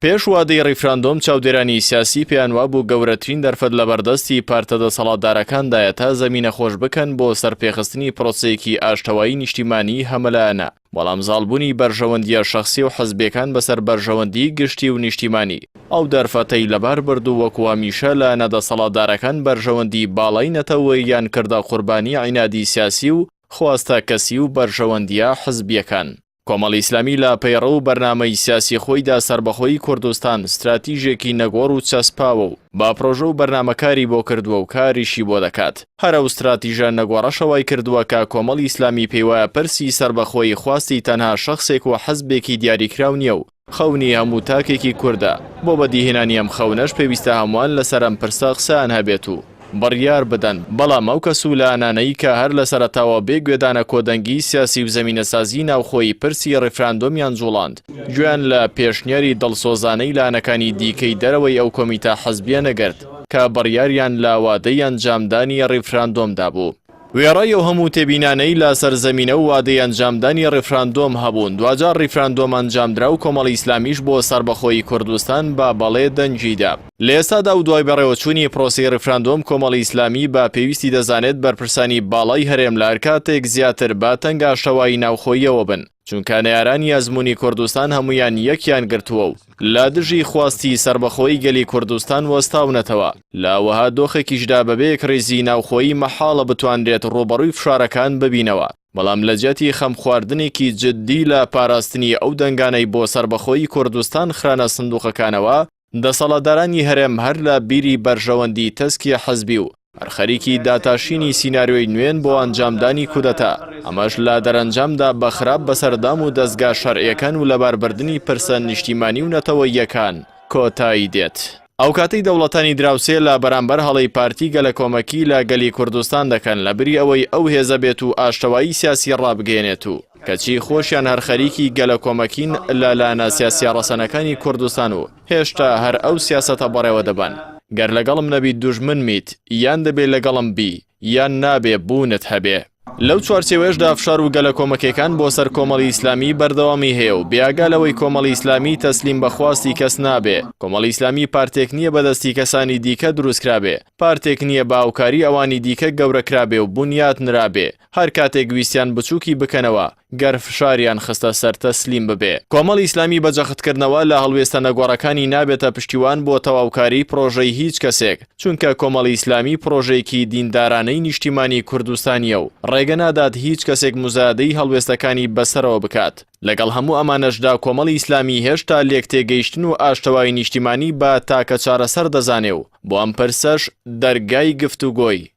پێش وادەی ڕیفراندۆم چاودێرانی سیاسی پێیان وابوو گەورەترین دەرفەت لەبەردەستی پارتە دەسەڵاتدارەکاندایە تا زەمینە خۆش بکەن بۆ سەرپێخستنی پرۆسەیەکی ئاشتەوایی نیشتیمانیی هەمەلایەنە، بەڵام زاڵبوونی بەرژەوەندییە شەخسی و حزبییەکان بەسەر بەرژەوەندیی گشتی و نیشتیمانی، ئەو دەرفەتەی لەبار برد و وەکو هەمیشە لایەنە دەسەڵاتدارەکان بەرژەوەندیی باڵای نەتەوەییان کردە قوربانی عینادی سیاسی و خواستە کەسی و بەرژەوەندییە حزبییەکان. کۆمەڵی ئیسلامی لە پەیڕەو و بەرنامەی سیاسی خۆیدا سەربەخۆیی کوردستان ستراتیژێکی نەگۆڕ و چەسپاوە و بە پرۆژە و بەرنامە کاری بۆ کردووە و کاریشی بۆ دەکات. هەر ئەو ستراتیژە نەگۆڕەشە وای کردووە کە کۆمەڵی ئیسلامی پێیوایە پرسی سەربەخۆیی خواستی تەنها شەخسێک و حزبێکی دیاریکراو نییە و خەونی هەموو تاکێکی کوردە، بۆ بەدیهێنانی ئەم خەونەش پێویستە هەمووان لەسەر ئەم پرسە قسەیان هەبێت و بڕیار بدەن، بەڵام ئەو کەس و لایەنانەی کە هەر لە سەرەتاوە بێ گوێدانە کۆدەنگیی سیاسی و زەمینەسازیی ناوخۆیی پرسی ڕیفراندۆمیان جوڵاند، گوێیان لە پێشنیاری دڵسۆزانەی لایەنەکانی دیکەی دەرەوەی ئەو کۆمیتە حزبییە نەگرت کە بڕیاریان لە وادەی ئەنجامدانی ڕیفراندۆم دابوو. وێڕای ئەو هەموو تێبینانەی لە سەر زەمینە و وادەی ئەنجامدانی ڕیفراندۆم هەبوون، دواجار ڕیفراندۆم ئەنجامدرا و کۆمەڵی ئیسلامیش بۆ سەربەخۆیی کوردستان بە بەڵێ دەنگی دا. لە ئێستادا و دوای بەڕێوەچوونی پرۆسەی ڕیفراندۆم کۆمەڵی ئیسلامی بە پێویستی دەزانێت بەرپرسانی باڵای هەرێم لە هەرکاتێک زیاتر بە تەنگ ئاشتەوایی ناوخۆییەوە بن، چونکە نەیارانی ئەزموونی کوردستان هەموویان یەکیان گرتووە و لە دژی خواستی سەربەخۆیی گەلی کوردستان وەستاونەتەوە، لە وەها دۆخێکیشدا بەبێ یەکڕیزی ناوخۆیی مەحاڵە بتوانرێت ڕووبەڕووی فشارەکان ببینەوە، بەڵام لە جیاتی خەمخواردنێکی جددی لە پاراستنی ئەو دەنگانەی بۆ سەربەخۆیی کوردستان خرانە سندوقەکانەوە، دەسەڵاتدارانی هەرێم هەر لە بیری بەرژەوەندی تەسکی حزبی و هەر خەریکی داتاشینی سیناریۆی نوێن بۆ ئەنجامدانی کودەتا، ئەمەش لە دەرەنجامدا بە خراپ بەسەر دام و دەزگا شەرعیەکان و لەباربردنی پرسە نیشتیمانی و نەتەوەییەکان کۆتایی دێت. ئەوکاتەی دەوڵەتانی دراوسێ لە بەرامبەر هەڵەی پارتی گەلەکۆمەکی لە گەلی کوردستان دەکەن لە بری ئەوەی ئەو هێزە بێت و ئاشتەوایی سیاسی ڕابگەیەنێت و کەچی خۆشیان هەر خەریکی گەلەکۆمەکین لە لایەنە سیاسیە ڕەسەنەکانی کوردستان و هێشتا هەر ئەو سیاسەتە بەڕێوە دەبەن. گەر لەگەڵم نەبی دوژمنمیت، یان دەبێ لەگەڵم بی، یان نابێ بوونت هەبێ. لەو چوارچێوەیەشدا فشار و گەلەکۆمەکێکان بۆ سەر کۆمەڵی ئیسلامی بەردەوامی هەیە و بێئاگا لەوەی کۆمەڵی ئیسلامی تەسلیم بە خواستی کەس نابێ، کۆمەڵی ئیسلامی پارتێک نییە بە دەستی کەسانی دیکە دروست کرابێ، پارتێک نییە بە هاوکاری ئەوانی دیکە گەورە کرابێ و بونیات نرابێ، هەر کاتێک ویستیان بچووکی بکەنەوە، گەر فشاریان خستە سەر تەسلیم ببێ. کۆمەڵی ئیسلامی بە جەختکردنەوە لە هەڵوێستە نەگۆڕەکانی نابێتە پشتیوان بۆ تەواوکاریی پڕۆژەی هیچ کەسێک، چونکە کۆمەڵی ئیسلامی پڕۆژەیەکی دیندارانەی نیشتیمانی کوردستانییە و ڕێگە نادات هیچ کەسێک موزایەدەی هەڵوێستەکانی بەسەرەوە بکات. لەگەڵ هەموو ئەمانەشدا کۆمەڵی ئیسلامی هێشتا لێکتێگەیشتن و ئاشتەوایی نیشتیمانی بە تاکە چارەسەر دەزانێ و بۆ ئەم پرسەش دەرگای گفتوگۆی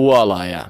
واڵایە.